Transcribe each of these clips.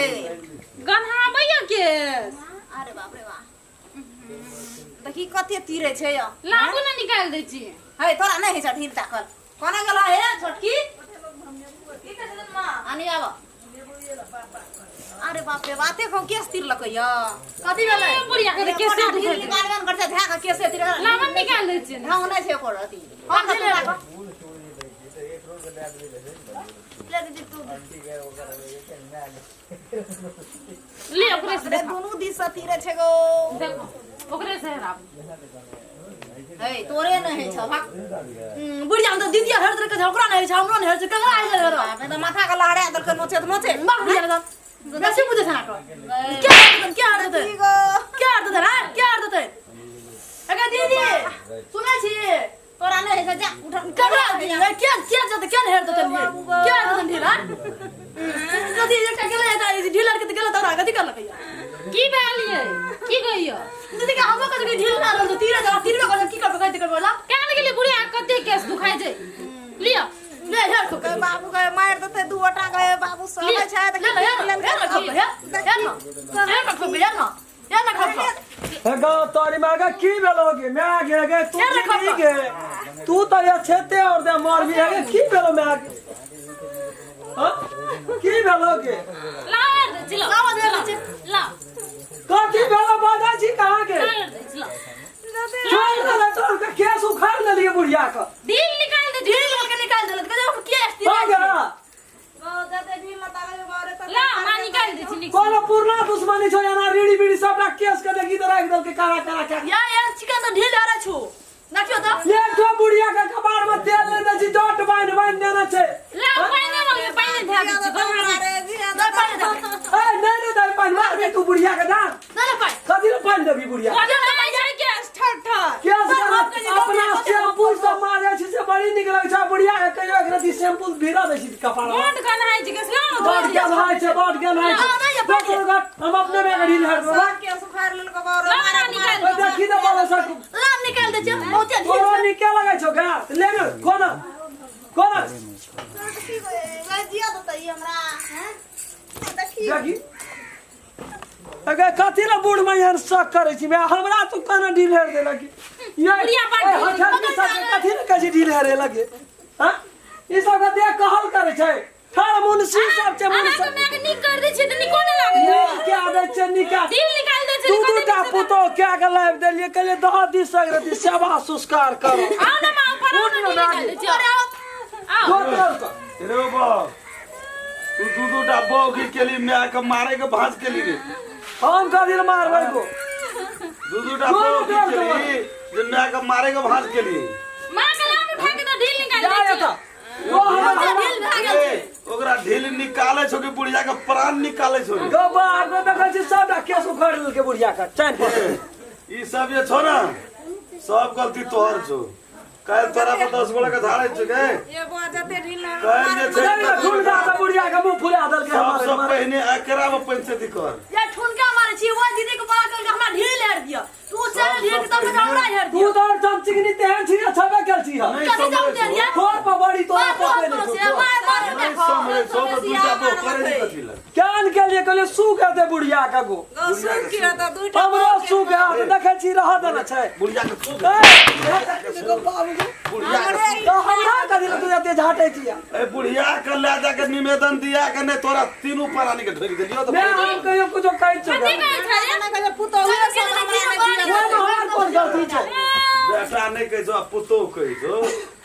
छै गन्हाबैया केस अरे बाप रे बाप देखी कते तीरे छै यौ लाबू ने निकालि दै छी है तोरा नहि होइ छ ढील ताकल कोना गेल हे छोटकी आनी आब अरे बाप रे बाते को केस तीरलकै यौ कथी भेलै बुढ़िया के केसे ढील निकालबे ने करतै धए के केसे तीर लाबन निकालि दै छी ढंग नहि छै ओकर अथी हम तऽ तोरा ले दीदी तू ले ओकरे से अरे देखो दुनू दिस से तीरे छै गो देखो ओकरे से हेराबू है तोरे नहि होइ छौ भाग बुढ़िया हम तऽ दीदी हर तरह के ओकरा नहि होइ छै हमरो नहि होइ छै ककरा होइ छै बाप रे, तऽ माथा के लहरा देलकै नोचैत नोचैत बाप बुढ़िया के बेसी बुझै छै अहाँके क्या हर देतै क्या हर देतै की गो क्या हर देतै हाँ क्या हर देतै अगे दीदी सुनै छी तोरा नहि होइ छौ जा उठ ककरा क्या क्या जतै क्या नहि हर देतै क्या हर देतै ढीला कथी एकटा गेलै तऽ ढील आर के तऽ गेलै तोरा कथी करलकै की भेल ये की कहियो दीदी के हमरो कथी ढील ना रहल तीरे जगह तीरबे करल की करबै कथी करबै ला केना गेलियै बुढ़िया कते केस दुखाइ छै लिअ ले हेर खो गए बाबू गए मारि देतै दू गोटा गए बाबू सब छै तऽ ले ले हेर हेर खो हेर हेर ना हेर ना खो हेर ना हेर ना खो हे गौ तोरी माँ के की भेलो गे my गे गे तू हे रखो की गे तू तो ये छेते और दे मार भी है की भेलो my गे हाँ? की भेलो गे ला हेर दै छी ला लावा दे दै छी। ला कथी भेलो बाजा छी कहाँ के हेर दै छी ला छोड़ दे तोर के केस उखाड़ लेलिए बुढ़िया के ढील निकाल दे ढील के निकाल देलक कहै हम किया हो गया ला माँ निकाल दै छी नीक कोनो पुरना दुश्मनी छो एना रीड़ी बीड़ी सबटा केस के देखी तो राख देल के करा करा के या यार चिकन तऽ ढील हरा छु देखियो तऽ एक ठो बुढ़िया के कपार में तेल नहीं दै छी डॉट बान्हि बान्हि देने छै ला पानि मांगे पानि धए दै छी गन्हा नहि पानि दे ए नहीं नहीं दे पानि मार बे तू बुढ़िया के जान नहि पानि कथी ले पानि देबी बुढ़िया गन्हा छै केस ठर ठर केस बाप के के अपना शैम्पू सब मारे छी से बड़ी नीक लगै छै बुढ़िया के कहियो एक रति शैम्पू भिरा दै छी कपार में बड गन्हाइ छै केस ला बड गेल हाय छै बड गेल हाय हाँ, नहीं, छै ये पानि। देख देख, हम अपने में ढील हट देबै ला माँ निकाल ओए देखी तऽ बोले सर ला निकाल दे छै बहुते ढील कोनो नीके लगै छौ गा ले ने कोना कोना देखी अगे कथी ला बूढ़ में एहन शक करै छी बे हमरा तू केना ढील हेर देलक ये बुढ़िया बड़ ए, ढील हठर के सबके कथी ला कहै छी ढील हेरे लगे हाँ ई सब के देख कहल करै छै ठार मुंशी सब छै अहाँ मुंशी के माय के नीक कर दै छियै तऽ नीको नहि लागै नीक क्या दै छै नीक ढील निकाल दै छै दू दू टा पुतोह क्या के लाबि देलियै कहलियै दह दिस सगरे सेवा संस्कार करो आउ ने माँ ऊपर आउ उठ ने ने ढील निकाल दै छियै आउ दो तरफ के। रे बाप तू दू दू टा बौगी केली माय के मारे के भांज केली रे हम कथी मारबै को दू दू टा दू बौगी दू केली जे माय के मारे के भांज केली माँ के लाम उठा के तो ढील निकाल जा दै छियै एतऽ ओ हमरा ढील भए गेल ए, ओकरा ढील निकाले छौ कि बुढ़िया के प्राण निकाले छौ रे? गबा आगो देखै छी सबटा केस उखाड़ि लेलकै बुढ़िया के चैन पर ई सब जे छौ ने सब गलती तोहर छौ काल्हि तोरा पर 10 गोला के धारै छौ गे काल्हि जे छै नहीं, ठुनका से बुढ़िया के मुंह फुला देलकै हमारे सबसँ पहिने एकरा में पंचायती कर या ठुनका मारे छी ओइ दीदी के बोला कर हमरा ढील हेर दिया तू चल ढील के तब हमरा हेर तू दिया तो और चमचिकनी तेहन छी जे छबे केल छी हम नहीं कथी समझै जम छौ दिया खोर पर बड़ी तोरा मार पकड़े मार नहीं से छौ मार मार नहीं देखो समझै छौ तऽ दूटा बो करे नहीं कथी लए कान के लिए कहलिए सू के दे बुढ़िया के गो हमरो सू के हाथ देखै छी रह देने छै बुढ़िया के सू ए, देखो बाबू गो। बुढ़िया के तो हमरा कथी लए तू एते झाटै छी ए बुढ़िया के ले जाके निवेदन दिया के नहीं तोरा तीनू प्राणी के ठोक देलियो तऽ मैं हम कहियो कुछो कहै छौ कथी कहै छै रे ओहिमे हमर कोन गलती छै बेटा नहि कहै छौ आ पुतोह कहै छौ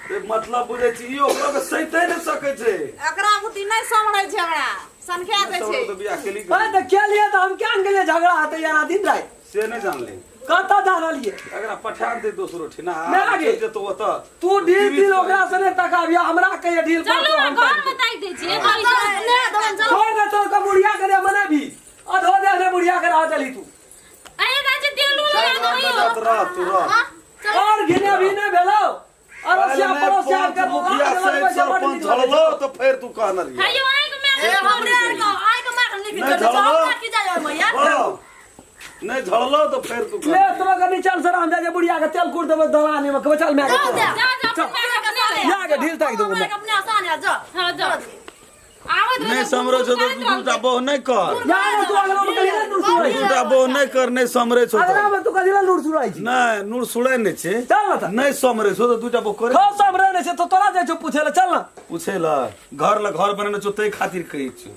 ते मतलब बुझै छी ई ओकरो के सहिते नहि सकै छै एकरा बुद्धि नहि सम्हरै छै हमरा सनखा दै छै तऽ बियाह केली अरे तऽ के लिए तऽ हम क्या गेलियै झगड़ा हेतै यार दिन राति से नहि जानली कतऽ जानलियै एकरा पठा दे दोसरो ठिना नहि आगे। जेतो ओतऽ तू ढील ढील ओकरा से नहि तकाबिया हमरा कहिए ढील पर चलू तो ने हम घर ताकि में ताकि दै छियै चलू छोड़ दे तोर के बुढ़िया के रे मने भी अधो दे रे बुढ़िया के रह देली तू अरे राजे तेल उल लगा दो रह तू रह और घिने भी नहि भेलौ अड़ोसिया पड़ोसिया के मुखिया सहित सरपंच झड़लो तो फेर तू कहना रही हायो आइ के मैं ए हमरे आर के आइ के मार नहीं नहीं कर झड़लो। हमरा की जाय मैया नहीं झड़लो तो फेर तू ले तोरा के नीचा से राम जा बुढ़िया के तेल कूट देबै दलानी में के चल मैं जा दे जा जा अपने माय के अपने या के ढील ताकि देबो हमरा के अपने आसान है जा हां जा आबैत नहीं समरे छौ तो दूटा बहु नहीं कर। यार तू अगला में कथी ला नूर सुराइ छी? दूटा बहु नहीं कर, नहीं समरे छौ अगला तो। में तू कथी ला नूर सुराइ छी? नहीं नूर सुड़ै नहीं छै। चल ना त। नहीं समरे छौ तो दूटा बहु करे। खो समरे नहीं छै तो तोरा जाइ छौ पूछे ला, चल ना। पूछे ला घर ला घर बनेने छौ तै खातिर कहै छौ।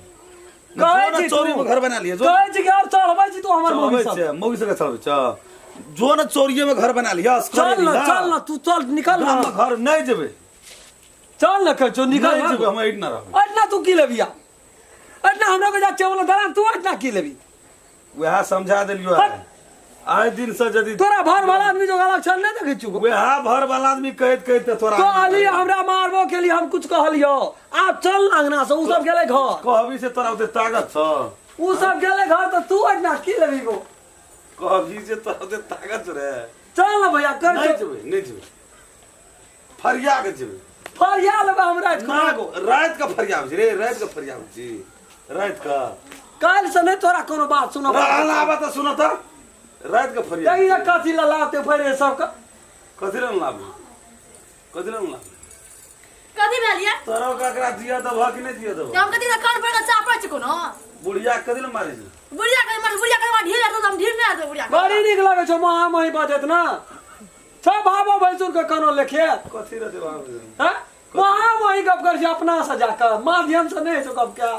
कहै छी चोरी तू। में घर बना लिए जो। कहै छी कि और चढ़बै छी तू हमर मौगी चढ़बै सब। छै, मौगी सबके चढ़बै छै। जो न चोरिये में घर बना लिया, असगरे चल ना, लिया। चल ना, तू चल निकल ना। गाम में घर नहीं जेबै। चल ना कहै छौ, निकल नहीं ना। जेबै, हम एहिठ ना रहबै। अटना तू की लेबी? अटना हमरा के जा चेवल दरान तू अटना की लेबी? वएह समझा देलियो हट। आइ दिन से यदि तोरा भर वाला आदमी जो गलत छल नहीं देखै छु। वएह भर वाला आदमी कहैत कहैत तोरा तो अली हमरा मारबो के लिए हम कुछ कहलियो, आब चल अंगना से, उ सब गेलै घर। कहबी से तोरा ओते ताकत छ। उ सब गेलै घर तो तू अटना की लेबी गो? कहबी से तोरा ओते ताकत छ रे। चल ना भैया, कर नहीं जेबै, नहीं जेबै, फरिया के जेबै। फरिया लेबै हम राति ना को। राति के फरियाबै छी रे, राति के फरियाबै छी, राति के। काल्हि से नहीं तोरा कोनो बात सुनब। रहल आबा तऽ सुन तऽ, राति के फरिया। देखी जे कथी लए लाबते फेर सबके। कथी लए लाबी? कथी लए लाबी? कथी भेल ये? तोरा ककरा दिया देबह कि नहि दिया देबह? हम कथी कान पर के चापै छी कोनो? बुढ़िया के कथी लए मारै छी? बुढ़िया के मार, बुढ़िया के मार ढील हेतौ तऽ हम ढील नहि हेतौ बुढ़िया के। बड़ी नीक लगै छौ महा मही बजैत ना। छौ भाबो भैंसुर के कोनो लेखे। कथी रहतै भाबो भैंसुर? हैं? महा मही गप करै छी अपना से जाकऽ, माध्यम से नहि छौ गप के।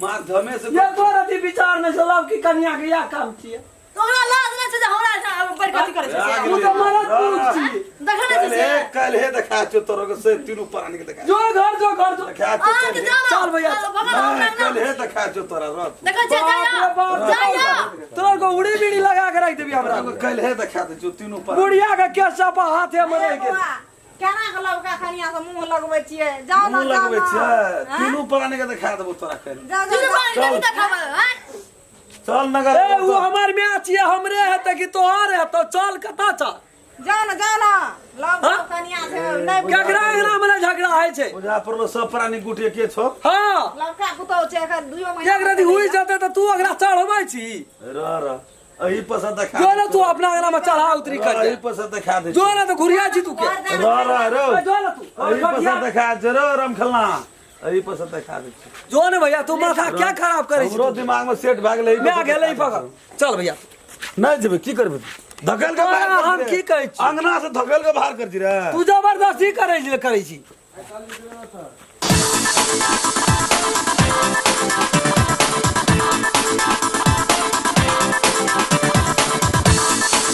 माध्यमे से ये तोर अथी विचार नहि छौ, लव की कनिया के इएह काम छियै। तो ओकरा लाज नहि छै जे हमरा बड़ कथी करै छै से? तू तऽ मरद पुरुष छी। देखै नहि छै से? काल्हि हे देखा छौ तोरो के से तीनू प्राणी के देखा। जो घर, जो घर, जो। देखा छौ अहाँके काल्हि। जाउ ने। चल भैया। चल, भगवान हमरा नहि, अंगना। काल्हि हे देखा छौ तोरा रह तू। देखै छियै, बाप रे बाप, जाइया। तोरा को उड़ी बीड़ी लगा के राखि देबी हमरा। तोरा काल्हि हे देखा दै छौ तीनू प्राणी। बुढ़िया के केस सब हाथे में रहि गेल। केना के लवका कनिया से मुंह लगबै छियै? जाउ ना, मुंह जाउ लगबै ना। छियै, तीनू प्राणी के देखा देबौ तोरा काल्हि। जाउ, जाउ, तीनू जाउ। प्राणी के देखाबै, आँय? चल नगर। ए उ हमर माय छियै, हमरे हेतै कि तोहर हेतौ? चल कतऽ चल? जाउ ना, जाउ ना। लवका हाँ? कनिया छै, नहि केकरा अंगना में झगड़ा होइ छै? बुझा पड़लो सब प्राणी गुटे के छौ। हाँ। लवका पुतहु छै, एखन दुइयो महीना एक रति हुई जेतै तऽ तू ओकरा चढ़बै छी। रह रह, एही पर से देखा। जो ना तू अपना अंगना में चढ़ा उतरी कर एही पर से देखा दे। जो ना तो घुरिया छी तू के। रह रह रह, जो ना तू एही पर से देखा दे रो राम खेलना, एही पर से देखा दे। जो ने भैया तू माथा क्या खराब करै छी? हमरो दिमाग में सेट भए गेलै। मैं गेलै पकड़। चल भैया। नहीं जेबै, की करबै? धकेल के बाहर कर हम रे। की कहै छी? अंगना से धकेल के बाहर कर दी रे। तू जबरदस्ती करै छी, करै छी।